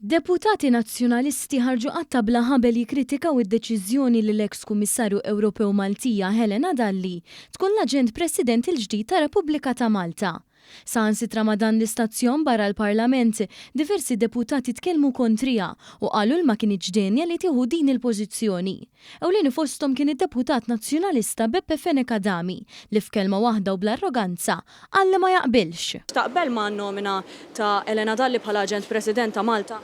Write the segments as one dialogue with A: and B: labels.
A: Deputati Nazzjonalisti ħarġu qatta' bla ħabel jikkritikaw id-deċiżjoni li l-eks Kummissarju Ewropew Maltija Helena Dalli tkun l-Aġent President il-ġdid tar-Repubblika ta' Malta. Saħansitra ma' dan l-istazzjon barra l-Parlament, diversi deputati tkellmu kontriha u qalu li ma kinitx denja li tieħu din il-pożizzjoni. Ewlieni fosthom kien id-deputat Nazzjonalista Beppe Fenech Adami li f'kelma waħda u bl-arroganza qal li ma jaqbilx.
B: Taqbel man-nomina ta' Elena Dalli bħala Aġent President ta' Malta?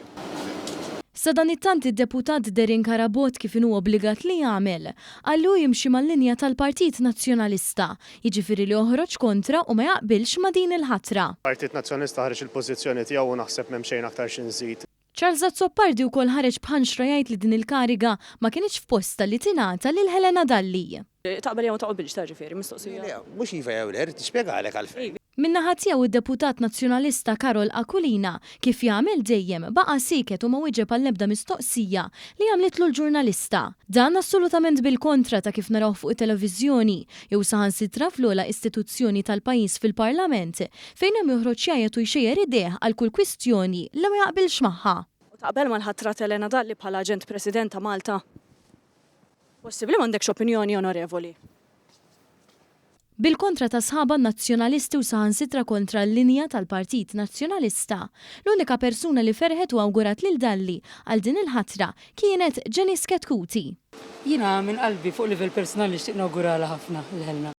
A: Sadanittant id-deputat Darren Carabott kif inhu obbligat li jagħmel, qal li hu jimxi mal-linja tal-Partit Nazzjonalista, jiġifieri li joħroġ kontra u ma jaqbilx ma' din il-ħatra.
C: Partit Nazzjonalista ħareġ il-pożizzjoni tiegħu u naħseb m'hemm xejn aktar xi nżid.
A: Charles Azzopardi wkoll ħareġ b'ħanxra jgħid li din il-kariga ma kinitx f'postha li tingħata lil Helena Dalli.
B: Taqbel jew ma taqbilx ta' ġifieri, mistoqsija.
D: Le, mhux iva jew le, rrid nispjegalek għalfejn.
A: Min-naħa tiegħu d-deputat Nazzjonalista Karol Aquilina, kif jagħmel dejjem, baqa' sieket u ma wieġeb għall-ebda mistoqsija li għamlitlu l-ġurnalista. Dan assolutament bil-kontra ta' kif narawh fuq it-televiżjoni, jew saħansitra fl-ogħla istituzzjoni tal-pajjiż fil-Parlament, fejn hemm joħroġ jgħajjat u jxejjer idejh għal kull kwistjoni li ma jaqbilx magħha.
B: U taqbel mal-ħatra t'Elena Dalli bħala Aġent President ta' Malta? Possibbli m'għandekx opinjoni, Onorevoli?
A: Bil-kontra ta' sħabha n-Nazzjonalisti u saħansitra kontra l-linja tal-Partit Nazzjonalista, l-unika persuna li ferħet u awgurat lil Dalli għal din il-ħatra kienet Janice Chetcuti.
E: Jiena minn qalbi fuq livell personali nixtieq nawguralha ħafna lil Helena.